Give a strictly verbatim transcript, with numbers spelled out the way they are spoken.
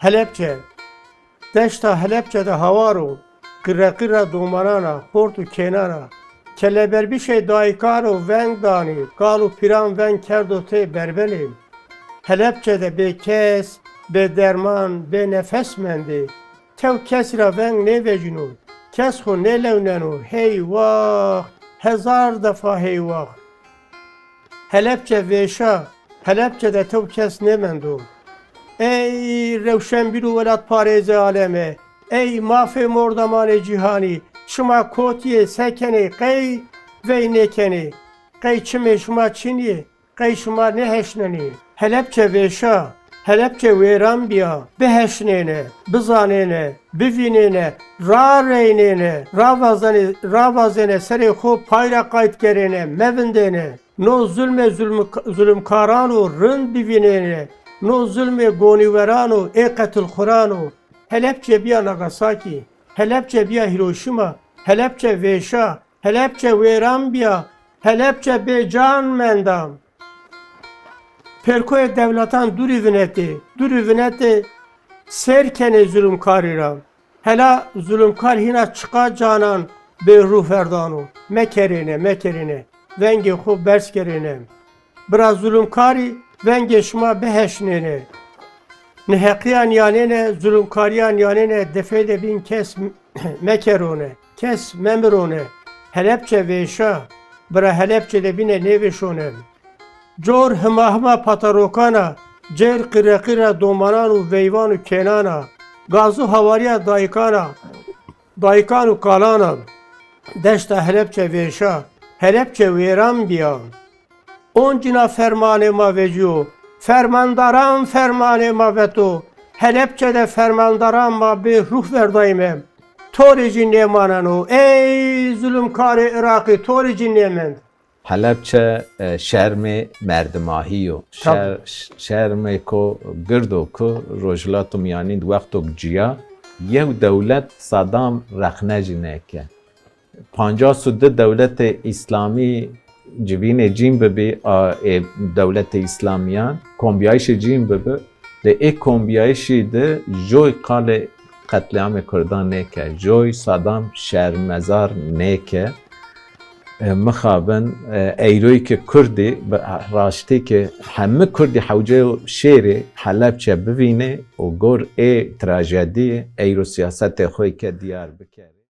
Helepçe. Deşta Helepçe de hawar o, qirreqirra domanan a, xort û kênan a. Keleberbişê dayikan o veng danî, kal û pîran veng kerdo tê berbenê. Helepçe de bêkes, bêderman, bênefes mendê. Tew kesî ra veng nêvecîno, kes xo nêlewneno, heywax, hezar defa heywax. Helepçe vêşa, Helepçe de tew kes nêmendo. Ey rewşenbîr û welatparêzê aleme, ey mafê mordamanê cîhanî, şima kotî yê, se kenê, qey vey nêkenê? Qey çimê şima çin yê, qey şima nêheşnenê? Helepçe vêşa, Helepçe wêran bîya, biheşnêne, bizanêne, bivînêne, rareynêne, ravazanê-, ravazêne serê xo pay ra qayt kerêne, mevindêne. No zulmê zulmik-, zulmkaran o rind bivînêne, no zulmê gonîweran o ê qetilxuran o. Helepçe bîya Nagasakî, Helepçe bîya Hîroşîma, Helepçe vêşa, Helepçe wêran bîya, Helepçe bêcan menda. Pêrkoyê dewletan dûrî vinetê, dûrî vinetê, sêr kenê zulmkarî ra. Hela zulmkar hîna çiqa canan bêruh verdano. Mekerêne, mekerêne. Vengê xo berz kerêne. Bira zulmkarî, vengê şima biheşnêne. Neheqîya nîyanêne, zulmkarîya nîyanêne, defeyde bîn kes mekerone, kes memirone. Helepçe vêşa, bira Helepçe de bîne nêvêşone. Cor hima hima patarokan a, cêr qîreqîra domanan û veyvan û kênan a, gaz û hawarîya dayikan a, dayikan û kalan a. Deşta Helepçe vêşa, Helepçe wêran bîya. Oncîna fermanê ma vecîyo, fermandaran fermanê ma veto, Helepçe de fermandaran ma bêruh verdayîme. To rê jî nêmaneno. Ey zulmkarê Iraqî, to rê jî nêmend. Helepçe, e, şermê merdimahî yo. Tabii. Şer-, şermêko gird o ku Rojhilata Mîyanîn di wextok cîya yew dewlet Sadam rexne jî nêke. Pancas û di dewletê Îslamî civînê cîn bibî, a, ê dewletê Îslamîyan, kombîyayîşê cîn bibi, de ê kombîyayîşî de joy qalê qetlîamê kurdan nêke, joy Sadam şermezar nêke. E, mixabin, e, eyroyî ke kurdî, bi raştî ke heme kurdî hewceyo şêrê Helepçe bivînê û gor ê trajedî eyro sîyasetê xo ke dîyar bike.